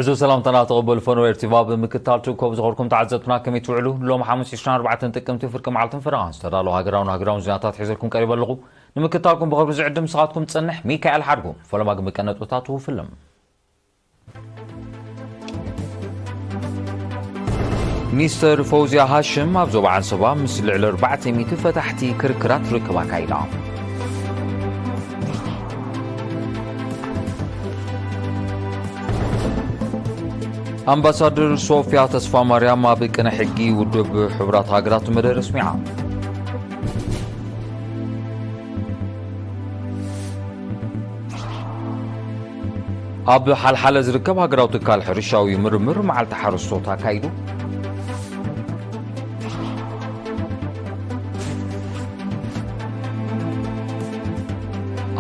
ሕዙ ሰላምታና ተቐበሉ ፈነወ ኤርቲቫ ብምክታል ትእከቡ ዝኸርኩም ተዓዘብትና ከመይ ትውዕሉ? ሎም ሓሙስ ዕስራን ኣርባዕተን ጥቅምቲ ፍርቂ መዓልትን ፈረቓን ዝተዳለዉ ሃገራውን ሃገራውን ዜናታት ሒዘልኩም ቀሪበ ኣለኹ። ንምክታልኩም ብኽብሪ ዝዕድም ንስኻትኩም ዝጸንሕ ሚካኤል ሓድጉ። ፈለማ ግን ብቀነጥብታቱ ፍልም። ሚኒስተር ፈውዝያ ሃሽም ኣብ ዞባ ዓንሰባ ምስ ልዕሊ ኣርባዕተ ሚእቲ ፈታሕቲ ክርክራት ርክብ ኣካይዳ። ኣምባሳደር ሶፊያ ተስፋማርያም ኣብ ቅነ ሕጊ ውድብ ሕቡራት ሃገራት መደረ ኣስሚዓ። ኣብ ሓልሓለ ዝርከብ ሃገራዊ ትካል ሕርሻዊ ምርምር መዓልቲ ሓረስቶት ኣካይዱ።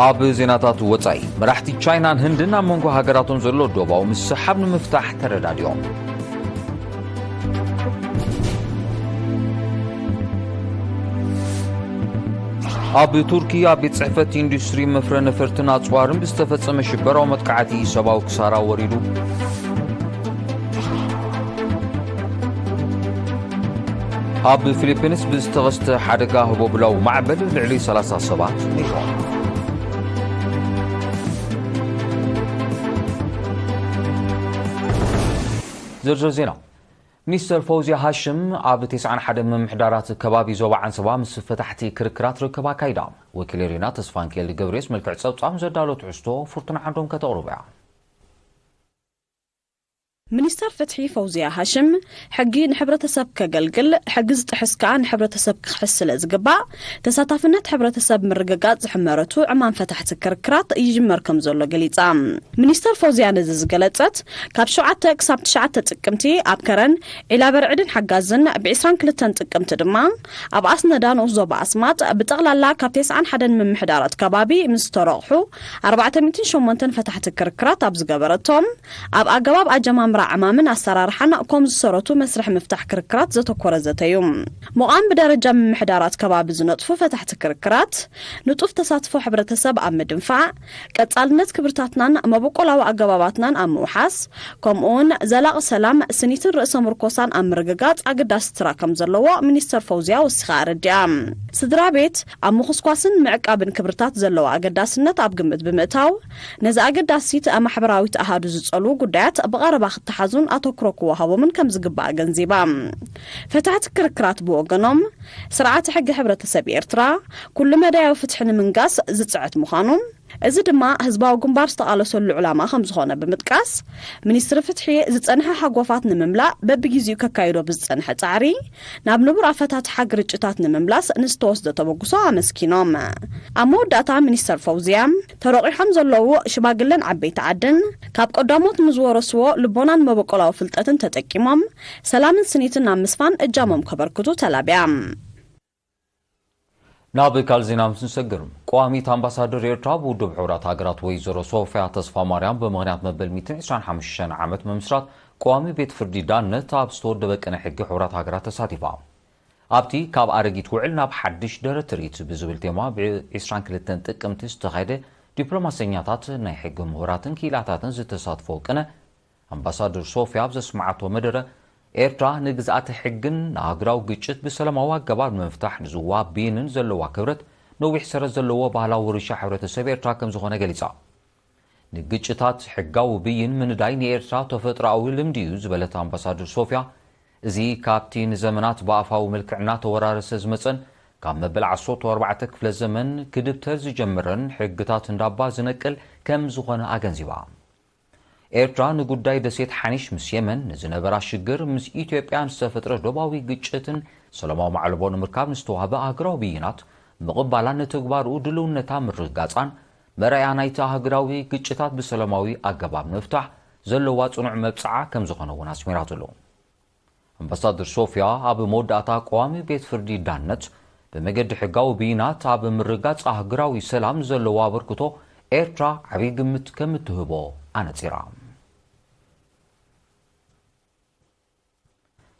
ኣብ ዜናታት ወጻኢ፣ መራሕቲ ቻይናን ህንድን ኣብ መንጎ ሃገራቶም ዘሎ ዶባዊ ምስሕሓብ ንምፍታሕ ተረዳዲኦም። ኣብ ቱርኪ ኣብ ቤት ጽሕፈት ኢንዱስትሪ መፍረ ነፈርትን ኣጽዋርን ብዝተፈጸመ ሽበራዊ መጥቃዕቲ ሰብኣዊ ክሳራ ወሪዱ። ኣብ ፊሊፒንስ ብዝተኸስተ ሓደጋ ህቦብላዊ ማዕበል ልዕሊ ሰላሳ ሰባት ሞይቶም። ዝርዝር ዜና። ሚኒስተር ፈውዝያ ሃሽም ኣብ ተስዓን ሓደን ምምሕዳራት ከባቢ ዞባ ዓንሰባ ምስ ፈታሕቲ ክርክራት ርክብ ኣካይዳ። ወኪል ሪና ተስፋንኪኤል ገብርኤስ መልክዕ ጸብጻብ ዘዳሎ ትሕዝቶ ፍርቱና ዓንዶም ከተቕርቦ እያ። ሚኒስተር ፍትሒ ፈውዝያ ሃሽም፣ ሕጊ ንሕብረተሰብ ከገልግል፣ ሕጊ ዝጥሕስ ከኣ ንሕብረተሰብ ክኽሕስ ስለ ዝግባእ፣ ተሳታፍነት ሕብረተሰብ ምርግጋጽ ዝሕመረቱ ዕማም ፈታሕቲ ክርክራት ይጅመር ከም ዘሎ ገሊጻ። ሚኒስተር ፈውዝያ ነዚ ዝገለጸት፣ ካብ ሸውዓተ ክሳብ ትሽዓተ ጥቅምቲ ኣብ ከረን ዒላ በርዕድን ሓጋዝን፣ ብ ዕስራን ክልተን ጥቅምቲ ድማ ኣብ ኣስነዳ ንኡስ ዞባ ኣስማጥ ብጠቕላላ ካብ ተስዓን ሓደን ምምሕዳራት ከባቢ ምስ ዝተረቑሑ ኣርባዕተ ሚእትን ሸሞንተን ፈታሕቲ ክርክራት ኣብ ዝገበረቶም፣ ኣብ ኣገባብ ኣጀማምራ ዕማምን ኣሰራርሓን ኮም ዝሰረቱ መስርሕ ምፍታሕ ክርክራት ዘተኮረ ዘተ እዩ። ምቋም ብደረጃ ምምሕዳራት ከባቢ ዝነጥፉ ፈታሕቲ ክርክራት፣ ንጡፍ ተሳትፎ ሕብረተሰብ ኣብ ምድንፋዕ፣ ቀጻልነት ክብርታትናን መበቆላዊ ኣገባባትናን ኣብ ምውሓስ፣ ከምኡውን ዘላቒ ሰላም፣ ስኒትን ርእሰ ምርኮሳን ኣብ ምርግጋጽ ኣገዳሲ ስራ ከም ዘለዎ ሚኒስተር ፈውዝያ ወሲኻ ኣረዲኣ። ስድራ ቤት ኣብ ምኹስኳስን ምዕቃብን ክብርታት ዘለዎ ኣገዳስነት ኣብ ግምት ብምእታው፣ ነዚ ኣገዳሲት ማሕበራዊት ኣሃዱ ዝጸልዉ ጉዳያት ብቐረባ ክተሓዙን ኣተኩሮ ክወሃቦምን ከም ዝግባእ ኣገንዚባ። ፈታሕቲ ክርክራት ብወገኖም፣ ስርዓተ ሕጊ ሕብረተሰብ ኤርትራ ኩሉ መዳያዊ ፍትሒ ንምንጋስ ዝጽዕት ምዃኑ፣ እዚ ድማ ህዝባዊ ግንባር ዝተቓለሰሉ ዕላማ ከም ዝኾነ ብምጥቃስ፣ ሚኒስትሪ ፍትሒ ዝጸንሐ ሃጎፋት ንምምላእ በብግዜኡ ከካይዶ ብዝጸንሐ ጻዕሪ፣ ናብ ንቡር ኣፈታትሓ ግርጭታት ንምምላስ ንዝተወስደ ተበግሶ ኣመስኪኖም። ኣብ መወዳእታ ሚኒስተር ፈውዝያ፣ ተረቒሖም ዘለዉ ሽማግለን ዓበይቲ ዓድን ካብ ቀዳሞት ንዝወረስዎ ልቦናን መበቆላዊ ፍልጠትን ተጠቂሞም ሰላምን ስኒትን ኣብ ምስፋን እጃሞም ከበርክቱ ተላብያ። ናብ ካልእ ዜና ምስ ንሰግር፣ ቀዋሚት ኣምባሳደር ኤርትራ ብውድብ ሕቡራት ሃገራት ወይዘሮ ሶፍያ ተስፋማርያም ብምኽንያት መበል ሚእትን ዕስራን ሓሙሽተን ዓመት ምምስራት ቀዋሚ ቤት ፍርዲ ዳነት ኣብ ዝተወደበ ቅነ ሕጊ ሕቡራት ሃገራት ተሳቲፋ። ኣብቲ ካብ ኣረጊት ውዕል ናብ ሓድሽ ደረት ትርኢት ብዝብል ቴማ ብ ዕስራን ክልተን ጥቅምቲ ዝተኻየደ ዲፕሎማሰኛታት፣ ናይ ሕጊ ምሁራትን ክኢላታትን ዝተሳትፎ ቅነ ኣምባሳደር ሶፍያ ኣብ ዘስምዓቶ መደረ፣ ኤርትራ ንግዝኣተ ሕግን ንኣህጉራዊ ግጭት ብሰላማዊ ኣገባብ ንምፍታሕ ንዝወሃብ ብይንን ዘለዋ ክብረት ነዊሕ ሰረት ዘለዎ ባህላዊ ውርሻ ሕብረተሰብ ኤርትራ ከም ዝኾነ ገሊጻ። ንግጭታት ሕጋዊ ብይን ምንዳይ ንኤርትራ ተፈጥሮኣዊ ልምዲ እዩ ዝበለት ኣምባሳደር ሶፍያ፣ እዚ ካብቲ ንዘመናት ብኣፋዊ ምልክዕና ተወራረሰ ዝመጸን ካብ መበል ዓሰርተ ኣርባዕተ ክፍለ ዘመን ክድብተር ዝጀመረን ሕግታት እንዳባ ዝነቅል ከም ዝኾነ ኣገንዚባ። ኤርትራ ንጉዳይ ደሴት ሓኒሽ ምስ የመን ንዝነበራ ሽግር፣ ምስ ኢትዮጵያ ንዝተፈጥረ ዶባዊ ግጭትን ሰላማዊ ማዕልቦ ንምርካብ ንዝተዋህበ ኣህጉራዊ ብይናት ምቕባላን ንትግባርኡ ድልውነታ ምርግጋጻን መርኣያ ናይቲ ኣህጉራዊ ግጭታት ብሰላማዊ ኣገባብ ንምፍታሕ ዘለዋ ጽኑዕ መብጽዓ ከም ዝኾነ እውን ኣስሚራትሉ። ኣምባሳደር ሶፍያ ኣብ መወዳእታ ቀዋሚ ቤት ፍርዲ ዳነት ብመገዲ ሕጋዊ ብይናት ኣብ ምርጋጽ ኣህጉራዊ ሰላም ዘለዎ ኣበርክቶ ኤርትራ ዓብዪ ግምት ከም እትህቦ ኣነጺራ።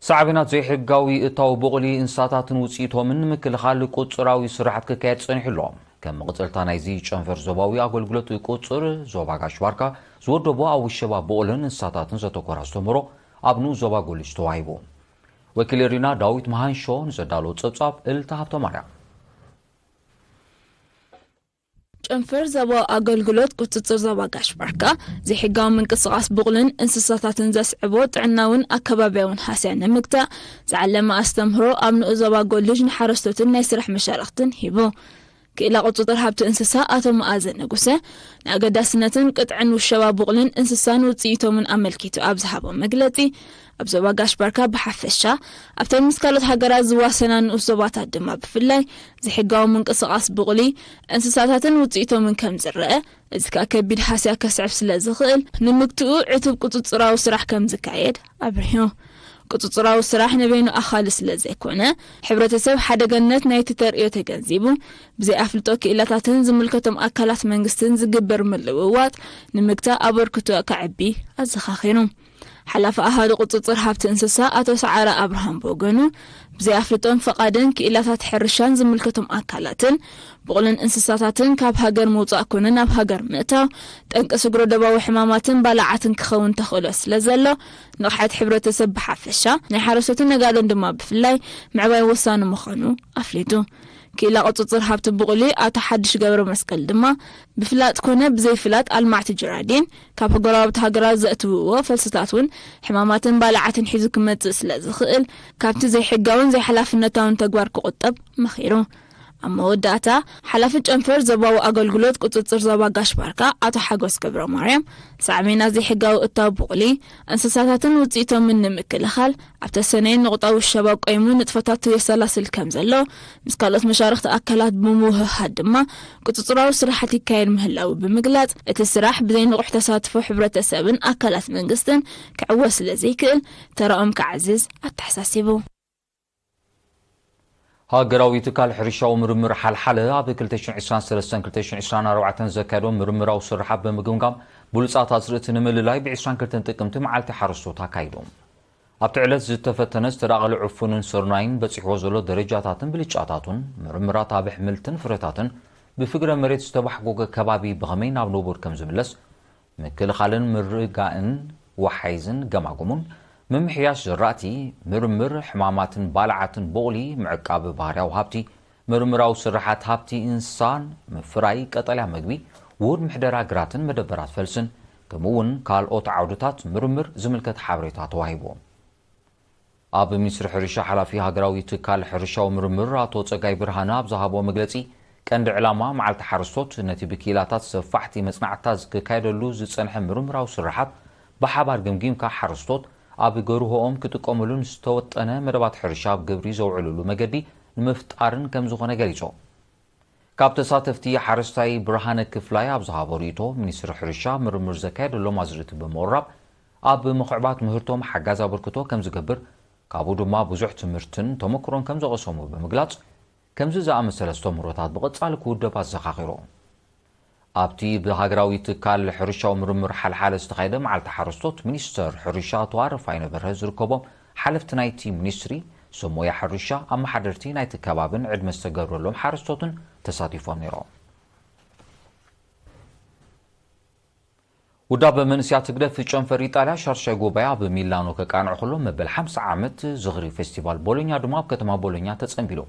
ሳዕቤናት ዘይሕጋዊ እታው ብቑሊ እንስሳታትን ውጽኢቶምን ንምክልኻል ቁጽራዊ ስራሓት ክካየድ ጸኒሑ ኣሎ። ከም መቐጸልታ ናይዚ ጨንፈር ዞባዊ ኣገልግሎት ቁጽጽር ዞባ ጋሽ ባርካ ዝወደቦ ኣብ ውሸባ ብቑልን እንስሳታትን ዘተኮረ ኣስተምህሮ ኣብ ንኡስ ዞባ ጎልጅ ተዋሂቡ። ወኪል ሪና ዳዊት መሃንሾ ንዘዳለዎ ጸብጻብ እልልታ ሃብተ ማርያም። ጨንፈር ዞባዊ ኣገልግሎት ቁጽጽር ዞባ ጋሽ ባርካ ዘይሕጋዊ ምንቅስቓስ ብቑልን እንስሳታትን ዘስዕቦ ጥዕናውን ኣከባቢያውን ሃስያ ንምግታእ ዝዓለመ ኣስተምህሮ ኣብ ንኡስ ዞባ ጎልጅ ንሓረስቶትን ናይ ስራሕ መሻርኽትን ሂቡ። ክኢላ ቁጽጽር ሃብቲ እንስሳ ኣቶ መኣዘ ንጉሰ ንኣገዳስነትን ቅጥዕን ውሸባ ብቑልን እንስሳን ውጽኢቶምን ኣመልኪቱ ኣብ ዝሃቦ መግለጺ፣ ኣብ ዞባ ጋሽ ባርካ ብሓፈሻ፣ ኣብተን ምስ ካልኦት ሃገራት ዝዋሰና ንኡስ ዞባታት ድማ ብፍላይ ዘይሕጋዊ ምንቅስቓስ ብቑሊ እንስሳታትን ውጽኢቶምን ከም ዝረአ፣ እዚ ከኣ ከቢድ ሃስያ ከስዕብ ስለ ዝኽእል ንምግትኡ ዕቱብ ቁጽጽራዊ ስራሕ ከም ዝካየድ ኣብሪሁ። ቁጽጽራዊ ስራሕ ንበይኑ ኣኻሊ ስለ ዘይኮነ፣ ሕብረተሰብ ሓደገነት ናይቲ ተርእዮ ተገንዚቡ፣ ብዘይ ኣፍልጦ ክኢላታትን ዝምልከቶም ኣካላት መንግስትን ዝግበር ምልውዋጥ ንምግታእ ኣበርክቶ ከዕቢ ኣዘኻኺሩ። ሓላፊ ኣሃዱ ቁጽጽር ሃብቲ እንስሳ ኣቶ ሰዓረ ኣብርሃም ብወገኑ፣ ብዘይ ኣፍልጦን ፈቓድን ክኢላታት ሕርሻን ዝምልከቶም ኣካላትን ብቑልን እንስሳታትን ካብ ሃገር ምውጻእ ኮነ ናብ ሃገር ምእታው ጠንቂ ስግረ ዶባዊ ሕማማትን ባልዓትን ክኸውን ተኽእሎ ስለ ዘሎ፣ ንቕሓት ሕብረተሰብ ብሓፈሻ ናይ ሓረስቶትን ነጋዶን ድማ ብፍላይ ምዕባይ ወሳኒ ምዃኑ ኣፍሊጡ። ክኢላ ቁጽጽር ሃብቲ ብቑሊ ኣቶ ሓድሽ ገብረ መስቀል ድማ ብፍላጥ ኮነ ብዘይፍላጥ ኣልማዕቲ ጅራዲን ካብ ጎረባብቲ ሃገራት ዘእትውዎ ፈልስታት እውን ሕማማትን ባልዓትን ሒዙ ክመጽእ ስለ ዝኽእል ካብቲ ዘይሕጋውን ዘይሓላፍነታውን ተግባር ክቑጠብ መኺሩ። ኣብ መወዳእታ ሓላፊ ጨንፈር ዞባዊ ኣገልግሎት ቁጽጽር ዞባ ጋሽ ባርካ ኣቶ ሓጎስ ገብረ ማርያም ሳዕቤናት ዘይሕጋዊ እታው ብቑሊ እንስሳታትን ውጽኢቶምን ንምክልኻል ኣብ ተሰነየ ንቑጣዊ ሸባ ቆይሙ ንጥፈታቱ የሰላስል ከም ዘሎ ምስ ካልኦት መሻርኽቲ ኣካላት ብምውህሃድ ድማ ቁጽጽራዊ ስራሓት ይካየድ ምህላው ብምግላጽ እቲ ስራሕ ብዘይ ንቑሕ ተሳትፎ ሕብረተሰብን ኣካላት መንግስትን ክዕወት ስለ ዘይክእል ተራኦም ክዓዝዝ ኣተሓሳሲቡ። ሃገራዊ ትካል ሕርሻዊ ምርምር ሓልሓለ ኣብ ክልተ ሽሕን ዕስራን ሰለስተን ክልተ ሽሕን ዕስራን ኣርባዕተን ዘካየዶ ምርምራዊ ስርሓት ብምግምጋም ብሉጻት ኣዝርእቲ ንምልላይ ብ ዕስራን ክልተን ጥቅምቲ መዓልቲ ሓረስቶት ኣካይዶም። ኣብቲ ዕለት ዝተፈተነ ዝተዳቐለ ዕፉንን ስርናይን በጺሕዎ ዘሎ ደረጃታትን ብልጫታቱን ምርምራት ኣብ ኣሕምልትን ፍረታትን ብፍግረ መሬት ዝተባሕጎገ ከባቢ ብኸመይ ናብ ንቡር ከም ዝምለስ ምክልኻልን ምርጋእን ወሓይዝን ገማግሙን ምምሕያሽ ዝራእቲ ምርምር ሕማማትን ባልዓትን ቦቕሊ ምዕቃብ ባህርያዊ ሃብቲ ምርምራዊ ስርሓት ሃብቲ እንስሳን ምፍራይ ቀጠልያ መግቢ ውሁድ ምሕደራ ግራትን መደበራት ፈልስን ከምኡ እውን ካልኦት ዓውድታት ምርምር ዝምልከት ሓበሬታ ተዋሂቡ። ኣብ ሚኒስትሪ ሕርሻ ሓላፊ ሃገራዊ ትካል ሕርሻዊ ምርምር ኣቶ ጸጋይ ብርሃነ ኣብ ዝሃቦ መግለጺ ቀንዲ ዕላማ መዓልቲ ሓረስቶት ነቲ ብኪላታት ሰፋሕቲ መጽናዕትታት ክካየደሉ ዝጸንሐ ምርምራዊ ስርሓት ብሓባር ገምጊምካ ሓረስቶት ኣብ ገርሆኦም ክጥቀምሉ ዝተወጠነ መደባት ሕርሻ ኣብ ግብሪ ዘውዕልሉ መገዲ ንምፍጣርን ከም ዝኾነ ገሊጾ። ካብ ተሳተፍቲ ሓረስታይ ብርሃነ ክፍላይ ኣብ ዝሃቦ ርእይቶ ሚኒስትሪ ሕርሻ ምርምር ዘካየደሎም ኣዝርእቲ ብምቕራብ ኣብ ምኽዕባት ምህርቶም ሓጋዚ ኣበርክቶ ከም ዝገብር ካብኡ ድማ ብዙሕ ትምህርትን ተመክሮን ከም ዘቐሰሙ ብምግላጽ ከምዚ ዝኣመሰለ ኣስተምህሮታት ብቐጻሊ ክውደብ ኣዘኻኺሩ። ኣብቲ ብሃገራዊ ትካል ሕርሻዊ ምርምር ሓልሓለ ዝተኻየደ መዓልቲ ሓረስቶት ሚኒስተር ሕርሻ ኣቶ ኣረፋይነ በርሀ ዝርከቦም ሓለፍቲ ናይቲ ሚኒስትሪ፣ ሰብ ሞያ ሕርሻ፣ ኣመሓደርቲ ናይቲ ከባብን ዕድመ ዝተገብረሎም ሓረስቶትን ተሳቲፎም ነይሮም። ውዳበ መንእስያት ህግደፍ ጨንፈር ኢጣልያ ሻርሻይ ጉባኤ ኣብ ሚላኖ ከቃንዕ ከሎ መበል ሓምሳ ዓመት ዝኽሪ ፌስቲቫል ቦሎኛ ድማ ኣብ ከተማ ቦሎኛ ተጸንቢሉ።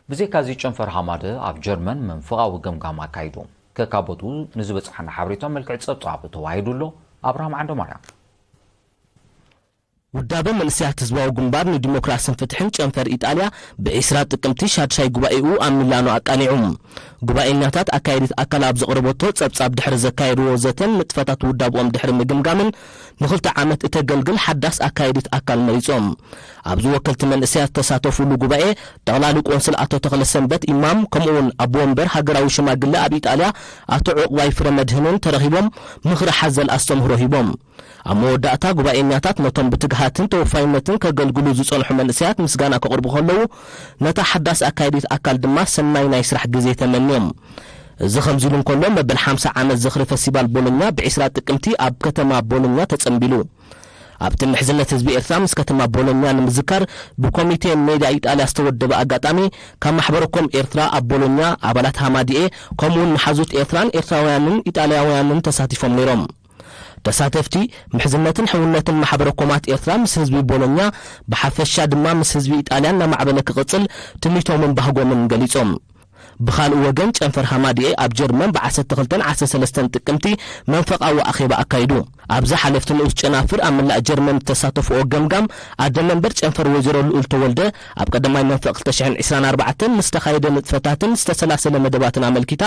ብዘይካ እዚ ጨንፈር ሃማደ ኣብ ጀርመን መንፈቓዊ ገምጋም ኣካይዱ። ከካቦቱ ንዝበጽሓና ሓበሬታ መልክዕ ጸብጻብ ተዋሂዱ ኣሎ። ኣብርሃም ዓንደማርያም። ውዳበ መንእሰያት ህዝባዊ ግንባር ንዲሞክራስን ፍትሕን ጨንፈር ኢጣልያ ብዒስራ ጥቅምቲ ሻድሻይ ጉባኤኡ ኣብ ሚላኖ ኣቃኒዑ። ጉባኤኛታት ኣካየዲት ኣካል ኣብ ዘቕረበቶ ጸብጻብ ድሕሪ ዘካየድዎ ዘተን ንጥፈታት ውዳብኦም ድሕሪ ምግምጋምን ንኽልተ ዓመት እተገልግል ሓዳስ ኣካየዲት ኣካል መሪጾም። ኣብዚ ወከልቲ መንእሰያት ዝተሳተፉሉ ጉባኤ ጠቕላሊ ቆንስል ኣቶ ተኽለሰንበት ኢማም ከምኡውን ኣቦ ወንበር ሃገራዊ ሽማግለ ኣብ ኢጣልያ ኣቶ ዑቕባይ ፍረ መድህንን ተረኺቦም ምኽሪ ሓዘል ኣስተምህሮ ሂቦም። ኣብ መወዳእታ ጉባኤኛታት ነቶም ብትግሃትን ተወፋይነትን ከገልግሉ ዝጸንሑ መንእሰያት ምስጋና ከቕርቡ ከለዉ ነታ ሓዳስ ኣካየዲት ኣካል ድማ ሰናይ ናይ ስራሕ ግዜ ተመንዮም። እዚ ከምዚ ኢሉ እንከሎ መበል ሓምሳ ዓመት ዝኽሪ ፈስቲቫል ቦሎኛ ብዒስራ ጥቅምቲ ኣብ ከተማ ቦሎኛ ተጸንቢሉ። ኣብቲ ምሕዝነት ህዝቢ ኤርትራ ምስ ከተማ ቦሎኛ ንምዝካር ብኮሚቴ ሜዳ ኢጣልያ ዝተወደበ ኣጋጣሚ፣ ካብ ማሕበረ ኮም ኤርትራ ኣብ ቦሎኛ፣ ኣባላት ሃማዲኤ፣ ከምኡውን መሓዙት ኤርትራን ኤርትራውያንን ኢጣልያውያንን ተሳቲፎም ነይሮም። ተሳተፍቲ፣ ምሕዝነትን ሕውነትን ማሕበረ ኮማት ኤርትራ ምስ ህዝቢ ቦሎኛ፣ ብሓፈሻ ድማ ምስ ህዝቢ ኢጣልያ እናማዕበለ ክቕጽል ትምኒቶምን ባህጎምን ገሊጾም። ብኻልእ ወገን፣ ጨንፈር ሃማዲኤ ኣብ ጀርመን ብ12ን 13ን ጥቅምቲ መንፈቓዊ ኣኼባ ኣካይዱ። ኣብዚ ሓለፍቲ ንኡስ ጨናፍር ኣብ መላእ ጀርመን ዝተሳተፍኦ ገምጋም፣ ኣደ መንበር ጨንፈር ወይዘሮ ልኡል ተወልደ፣ ኣብ ቀዳማይ መንፈቕ ክልተ ሽሕን ዕስራን ኣርባዕተን ንዝተኻየደ ንጥፈታትን ዝተሰላሰለ መደባትን ኣመልኪታ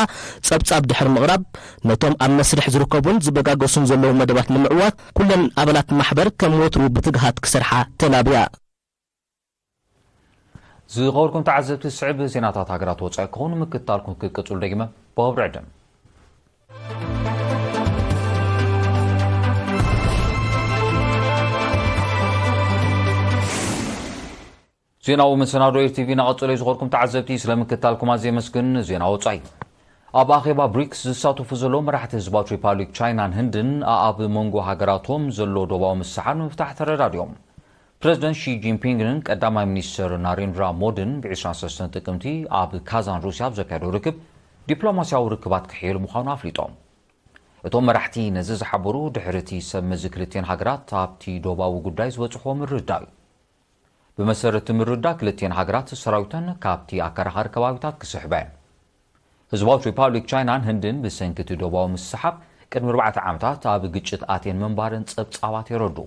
ጸብጻብ ድሕሪ ምቕራብ፣ ነቶም ኣብ መስርሕ ዝርከቡን ዝበጋገሱን ዘለዉ መደባት ንምዕዋት፣ ኩለን ኣባላት ማሕበር ከም ወትሩ ብትግሃት ክሰርሓ ተላብያ። ዝኸበርኩም ተዓዘብቲ፣ ዝስዕብ ዜናታት ሃገራት ወጻኢ ክኸውን ምክትታልኩም ክቅጽሉ ደጊመ ብኽብሪ ዕድም። ዜናዊ መሰናዶ ኤር ቲቪ እናቐጸሉ እዩ። ዝኸበርኩም ተዓዘብቲ፣ ስለ ምክትታልኩም ኣዝየ የመስግን። ዜና ወጻኢ። ኣብ ኣኼባ ብሪክስ ዝሳተፉ ዘለዉ መራሕቲ ህዝባዊት ሪፓብሊክ ቻይናን ህንድን፣ ኣኣብ መንጎ ሃገራቶም ዘሎ ዶባዊ ምስሓብ ንምፍታሕ ተረዳዲኦም። ፕረዚደንት ሺ ጂንፒንግን ቀዳማይ ሚኒስትር ናሬንድራ ሞድን ብ23 ጥቅምቲ ኣብ ካዛን ሩስያ ኣብ ዘካየዶ ርክብ፣ ዲፕሎማስያዊ ርክባት ክሕየል ምዃኑ ኣፍሊጦም። እቶም መራሕቲ ነዚ ዝሓበሩ፣ ድሕሪ እቲ ሰብ መዚ ክልቲኤን ሃገራት ኣብቲ ዶባዊ ጉዳይ ዝበጽሕዎ ምርድዳእ እዩ። ብመሰረት እቲ ምርድዳእ፣ ክልቲኤን ሃገራት ሰራዊተን ካብቲ ኣከራኻሪ ከባቢታት ክስሕባ እየን። ህዝባዊት ሪፓብሊክ ቻይናን ህንድን፣ ብሰንኪ እቲ ዶባዊ ምስሓብ ቅድሚ ኣርባዕተ ዓመታት ኣብ ግጭት ኣትየን ምንባረን ጸብጻባት የረድኡ።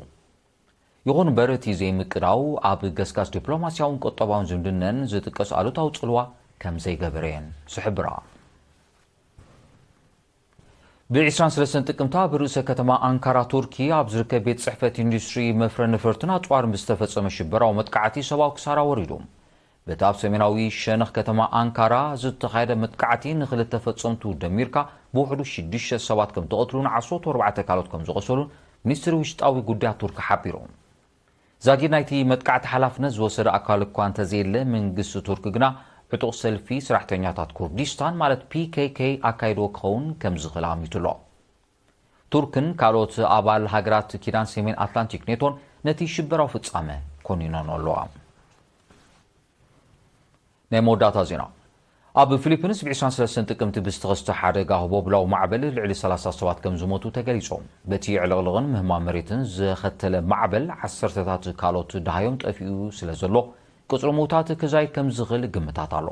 ይኹን እምበር፣ እቲ ዘይምቅዳው ኣብ ገስጋስ ዲፕሎማስያውን ቁጠባውን ዝምድነን ዝጥቀስ ኣሉታዊ ጽልዋ ከም ዘይገበረ እየን ዝሕብራ። ብ23 ጥቅምቲ ኣብ ርእሰ ከተማ ኣንካራ ቱርኪ ኣብ ዝርከብ ቤት ጽሕፈት ኢንዱስትሪ መፍረ ነፈርትን ኣጽዋርን ብዝተፈጸመ ሽበራዊ መጥቃዕቲ ሰብኣዊ ክሳራ ወሪዱ። በቲ ኣብ ሰሜናዊ ሸነኽ ከተማ ኣንካራ ዝተኻየደ መጥቃዕቲ ንኽልተ ፈጸምቱ ደሚርካ ብውሕዱ ሽዱሽተ ሰባት ከም ተቐትሉን ዓሰርተ ኣርባዕተ ካልኦት ከም ዝቖሰሉን ሚኒስትሪ ውሽጣዊ ጉዳያት ቱርኪ ሓቢሩ። ዛጊድ ናይቲ መጥቃዕቲ ሓላፍነት ዝወሰደ ኣካል እኳ እንተዘየለ፣ መንግስቲ ቱርኪ ግና ዕጡቕ ሰልፊ ሰራሕተኛታት ኩርዲስታን ማለት ፒ ኬ ኬ ኣካይድዎ ክኸውን ከም ዝኽእል ኣሚቱ ኣሎ። ቱርክን ካልኦት ኣባል ሃገራት ኪዳን ሰሜን ኣትላንቲክ ኔቶን ነቲ ሽበራዊ ፍጻመ ኮኒኖን ኣለዋ። ናይ መወዳእታ ዜና። ኣብ ፊሊፒንስ ብ23 ጥቅምቲ ብዝተኸስተ ሓደጋ ህቦብላዊ ማዕበል ልዕሊ ሰላሳ ሰባት ከም ዝሞቱ ተገሊጹ። በቲ ዕልቕልቕን ምህማም መሬትን ዘኸተለ ማዕበል ዓሰርተታት ካልኦት ደሃዮም ጠፊኡ ስለ ዘሎ፣ ቁጽሪ ምዉታት ክዛይድ ከም ዝኽእል ግምታት ኣሎ።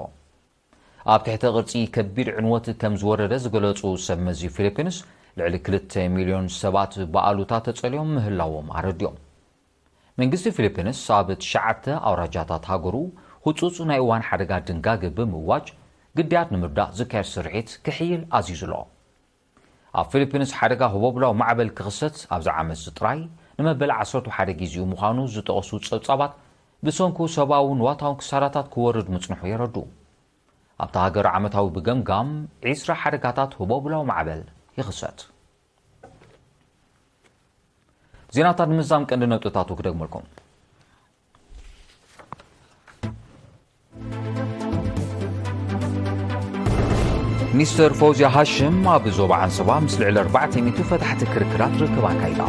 ኣብ ትሕተ ቅርጺ ከቢድ ዕንወት ከም ዝወረደ ዝገለጹ ሰብ መዚ ፊሊፒንስ፣ ልዕሊ ክልተ ሚልዮን ሰባት ብኣሉታ ተጸልዮም ምህላዎም ኣረድዮም። መንግስቲ ፊሊፒንስ ኣብ ትሽዓተ ኣውራጃታት ሃገሩ ህጹጽ ናይ እዋን ሓደጋ ድንጋገ ብምእዋጅ፣ ግዳያት ንምርዳእ ዝካየድ ስርሒት ክሕይል ኣዚዙ ኣሎ። ኣብ ፊሊፒንስ ሓደጋ ህቦብላዊ ማዕበል ክኽሰት ኣብዚ ዓመት እዚ ጥራይ ንመበል ዓሰርተ ሓደ ግዜኡ ምዃኑ ዝጠቐሱ ጸብጻባት፣ ብሰንኩ ሰብኣውን ንዋታውን ክሳራታት ክወርድ ምጽንሑ የረድኡ። ኣብታ ሃገር ዓመታዊ ብገምጋም ዕስራ ሓደጋታት ህቦብላዊ ማዕበል ይኽሰት። ዜናታት ንምዛም ቀንዲ ነጥብታቱ ክደግመልኩም። ሚኒስተር ፈውዝያ ሃሽም ኣብ ዞባ ዓንሰባ ምስ ልዕሊ ኣርባዕተ ሚእቲ ፈታሕቲ ክርክራት ርክብ ኣካይዳ።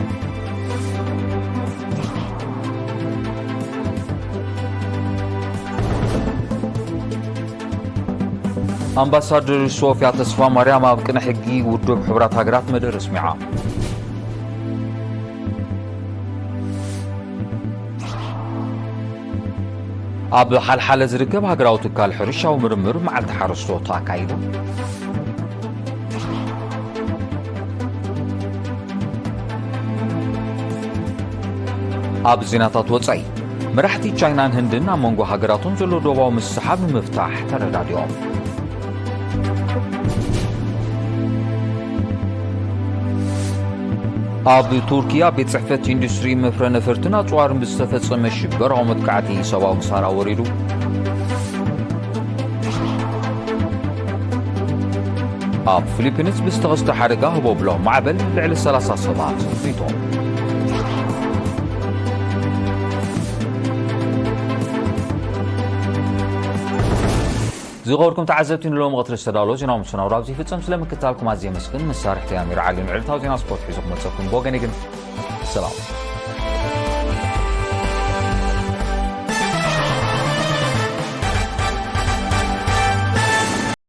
ኣምባሳደር ሶፍያ ተስፋ ማርያም ኣብ ቅነ ሕጊ ውድብ ሕቡራት ሃገራት መደረ ኣስሚዓ። ኣብ ሓልሓለ ዝርከብ ሃገራዊ ትካል ሕርሻዊ ምርምር መዓልቲ ሓረስቶት ኣካይዱ። ኣብ ዜናታት ወጻኢ፣ መራሕቲ ቻይናን ህንድን ኣብ መንጎ ሃገራቶም ዘሎ ዶባዊ ምስሓብ ንምፍታሕ ተረዳዲኦም። ኣብ ቱርኪ ኣብ ቤት ጽሕፈት ኢንዱስትሪ መፍረ ነፈርትን ኣጽዋርን ብዝተፈጸመ ሽበራዊ መጥቃዕቲ ሰብኣዊ ክሳራ ወሪዱ። ኣብ ፊሊፒንስ ብዝተኸስተ ሓደጋ ህቦብላዊ ማዕበል ልዕሊ ሰላሳ ሰባት ሞይቶም። ዝኸበርኩም ተዓዘብቲ፣ ንሎሚ ቀትሪ ዝተዳለወ ዜናዊ መሰናዶ ኣብዚ ይፍጸም። ስለ ምክትታልኩም ኣዝየ የመስግን። መሳርሕቲ ኣሚር ዓሊ ንዕለታዊ ዜና ስፖርት ሒዙ ክመጸኩም ብወገነይ ግን ሰላም።